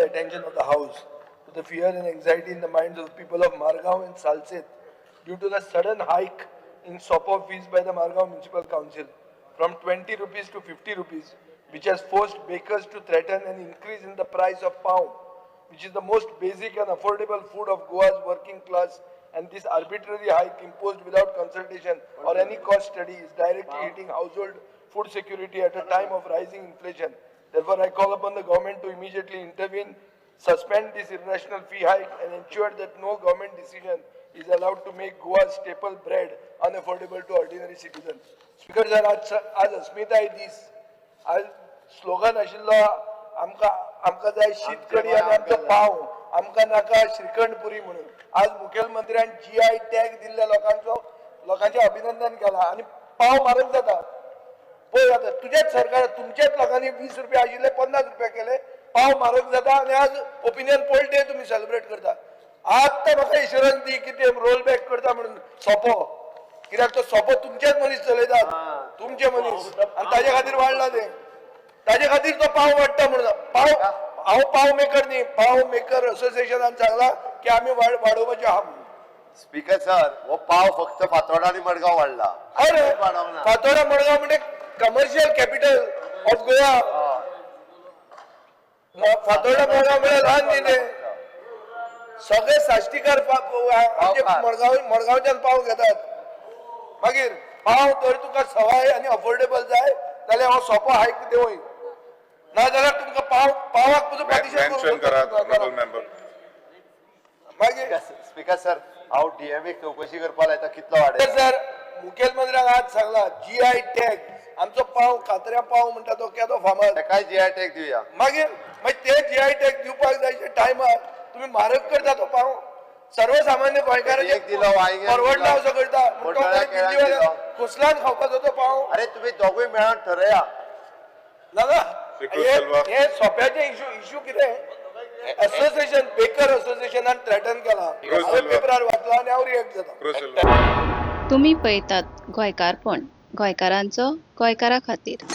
the attention of the House to the fear and anxiety in the minds of people of Margao and Salcete due to the sudden hike in Sopo fees by the Margao Municipal Council from 20 rupees to 50 rupees, which has forced bakers to threaten an increase in the price of pav, which is the most basic and affordable food of Goa's working class, and this arbitrary hike imposed without consultation or any cost study is directly hitting household food security at a time of rising inflation. Therefore, I call upon the government to immediately intervene, suspend this irrational fee hike, and ensure that no government decision is allowed to make Goa's staple bread unaffordable to ordinary citizens. Speaker sir, आज आज अस्मिताय दीस. आज slogan आशिल्लो, आमकां आमकां जाय शीत कडी आनी आमचो पाव, आमकां नाका श्रीखंड पुरी म्हणून. आज मुखेलमंत्र्यान जीआय टॅग दिल्ल्या लोकांचो लोकांचें अभिनंदन केलां आनी पाव म्हारग जाता. पळय, आतां तुजेच सरकार, तुमच्याच लोकांनी 20 रुपया आशिल्ले 50 रुपया केले. पाव म्हारग जाता आनी आज ओपिनियन पोल डे तुमी सेलिब्रेट करता. आत्तां म्हाका इन्शुरन्स दी की ते रोल बॅक करता म्हणून सोपो, कित्याक तो सोपो तुमचेच मनीस चलयतात, तुमचे मनीस, आनी ताजे खातीर वाडला ते, ताजे खातीर तो पाव वाडटा म्हणून. पाव, हांव पाव मेकर न्ही, पाव मेकर असोसिएशनान सांगला की आमी वाडोवपाचे आहा म्हणून. स्पीकर सर, हो पाव फक्त फातोर्डा आनी मडगांव वाडला. अरे, वाडोवंक ना. फातोर्डा मडगांव म्हणजे commercial capital of Goa. Fatorda Madgaon म्हळ्यार ल्हान न्ही ते. सगळे साश्टीकार आमचे पावकार. मडगांव, मडगांवच्यान पाव घेतात. मागीर पाव जर तुका सवाय आनी अफोर्डेबल जाय जाल्यार हो सोपो हायक देंवय, ना जाल्यार तुमकां पाव पावाक पसून पातिशेर. मेन्शन करात, ऑनरेबल मेंबर. मागीर स्पीकर सर, हांव डीएमए चौकशी करपाक लायता कितलो वाडयला. सर, मुखेलमंत्र्याक आज सांगला, जीआय टॅग आमचो पाव, कात्र्या पाव म्हणटा तो केदो फामाद. ताकाय जीआय टॅग दिवया. मागीर मागीर ते जीआय टॅग दिवपाक जाय टायमार तुमी म्हारग करता तो पाव. सर्वसामान्य गोंयकारांचे एक दिलो, वांयग्याक परवडना दिलो. असो करता. म्हूण तो मंडळाक मागीर केळ्याक दिल्लीवाल्याक दिलो. खोसलान खावपाचो तो पाव. अरे, तुम्ही दोगूय मेळोन ठरया. ना ना. श्री सिल्वा. हे हे सोप्याचे इशू. इशू कितें, असोसिएशन, बेकर असोसिएशनान थ्रेटन केला. रोज हांवें सिल्वा. पेपरार वाचला आनी हांव रिएक्ट जाता. क्रुज. तुमी पळयतात गोंयकारपण, गोंयकारांचो गोंयकारा खातीर.